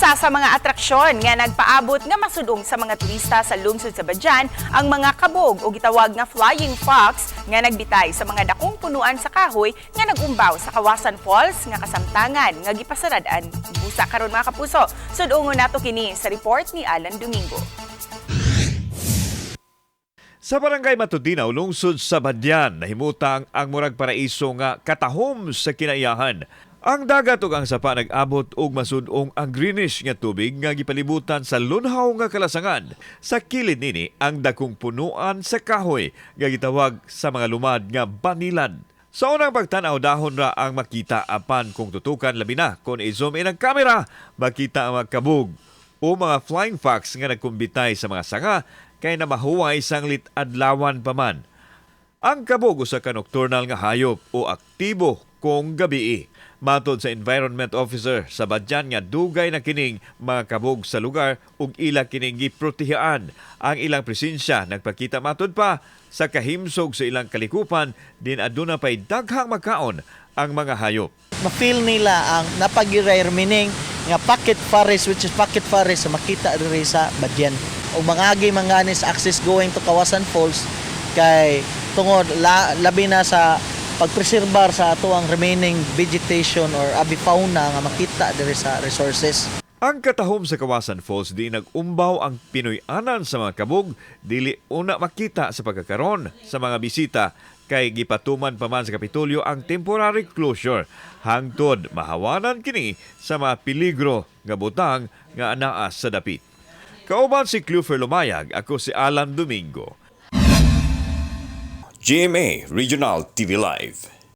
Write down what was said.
Usa sa mga atraksyon nga nagpaabot nga masudong sa mga turista sa lungsod sa Badian ang mga kabog o gitawag nga flying fox nga nagbitay sa mga dakong punuan sa kahoy nga nagumbaw sa Kawasan Falls nga kasamtangan nga gipasarad-an busa karon, mga kapuso. Sudungon nato kini sa report ni Alan Domingo. Sa barangay Matudinaw, lungsod sa Badian, nahimutang ang murag paraiso nga katahom sa kinaiyahan. Ang dagat ug ang sapa nag-abot og masudong ang greenish nga tubig nga gipalibutan sa lunhaw nga kalasangan. Sa kilid nini ang dakong punuan sa kahoy nga gitawag sa mga lumad nga banilad. Sa unang pagtanaw, dahon ra ang makita, apan kung tutukan, labi na kung i-zoom in ang kamera, makita ang mga kabog o mga flying fox nga nagkumbitay sa mga sanga kay na mahuway sanglit adlawan pa man. Ang kabog usa ka nocturnal nga hayop o aktibo kung gabii. Matod sa environment officer sa Badian nga dugay na kining mga kabog sa lugar ug ila kining giprotehaan. Ang ilang presensya nagpakita, matod pa, sa kahimsog sa ilang kalikupan din aduna pay daghang makaon ang mga hayop. Ma-feel nila ang napagiray, meaning nga pocket forest, which is pocket forest sa makita diri sa Badian. O mangagi mangani sa access going to Kawasan Falls kay tungod labi na sa pagpreserbar sa ato ang remaining vegetation or avifauna nga makita diri sa resources. Ang katahom sa Kawasan Falls di nag-umbaw ang Pinoy-anan sa mga kabog, dili una makita sa pagkakaron sa mga bisita kay gipatuman pa man sa Kapitolyo ang temporary closure hangtod mahawanan kini sa mga peligro nga butang nga anaa sa dapit. Kauban si Clufer Lumayag, ako si Alan Domingo. GMA Regional TV Live.